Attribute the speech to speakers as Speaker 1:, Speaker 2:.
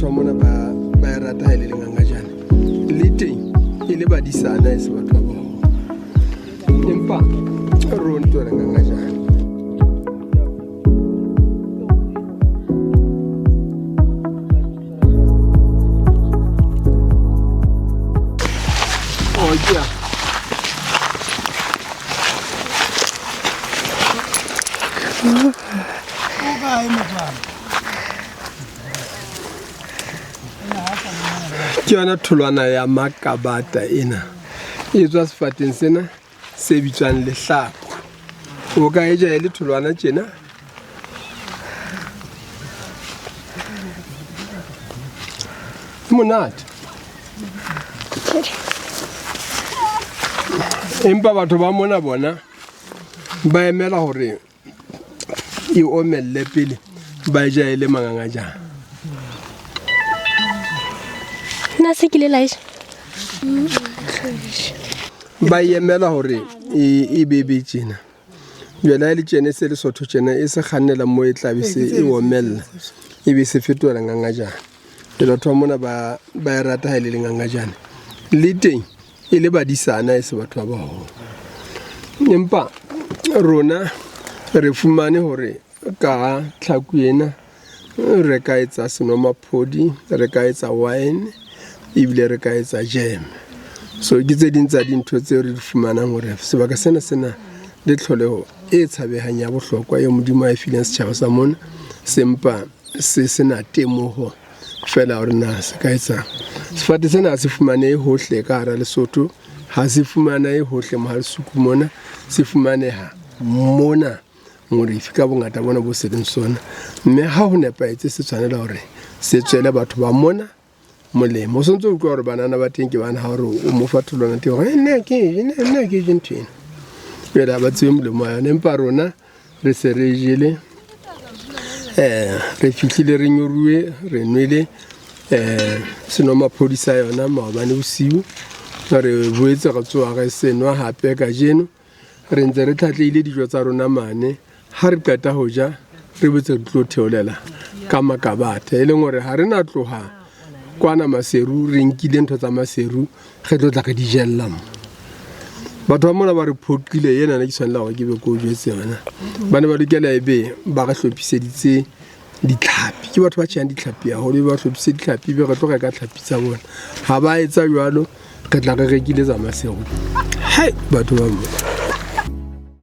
Speaker 1: Batho ba mona ba e rata ha e le lengangajane, le teng e le badisana, e se batho ba baholo, empa rona to lengangajane. Oh, yeah. Ke yona tholwana ya makabata ena, e tswa sefateng sena se bitswang lehlaku. O ka e ja e le tholwana tjena. E monate, empa batho ba mona bona ba emela hore e omelle pele ba e ja e le mangangajana.
Speaker 2: Nna se kile la e ja.
Speaker 1: Ba e emela hore e bebe tjena. Jwale ha e le tjena, e se le sotho tjena, e se kgannela mo e tlabe se e omella, e be se fetola ngangajana. Jwale batho ba mona ba e rata ha e le lengangajane, le teng e le badisana, e se batho ba baholo, empa rona re fumane hore ka tlhaku ena re ka etsa senomaphodi, re ka etsa wine, ebile re ka etsa jam. So ke tse ding tsa dintho tseo re di fumanang hore sebaka sena sena le tlholeho e tshabehang ya bohlokwa eo Modimo a e fileng setjhaba sa mona, sempa se sena temoho fela hore na se ka etsang. Sefate sena ha se fumanehe hohle ka hara Lesotho, ha se fumanehe hohle Mohalesuku mona, se fumaneha mona Molefi ka bongata bona bo seleng sona, mme ha ho nepahetse se tshwanela hore se tswele batho ba mona molemo. O santse o utlwa hore banana ba teng ke bana, ha hore o mo fa tholwana teng hore nna ke je, nna ke je ntho ena, jwale ha ba tsebe molemo wa yona. Empa rona re se re jele, re fihlile re nyoruwe, re nwele senomaphodi sa yona maobane bosiu, re boetse re tsoha re senwa hape kajeno. Re ntse re tlhatlehile dijo tsa rona mane, ha re qeta ho ja re botse re tlo theolela ka makabata, e leng hore ha re na tloha kwana Maseru re nkile ntho tsa Maseru re tlo tla re di jella mo. Batho ba mona ba re phoqile, ena ne ke tshwanela hore ke be ko jwetse yona. Ba ne ba lokela e be ba re hlophiseditse ditlhapi, ke batho ba tjhehang ditlhapi haholo, e ba hlophise ditlhapi be re tlo reka tlhapi tsa bona. Ha ba etsa jwalo, re tla re rekile tsa Maseru. Hai, batho ba mo.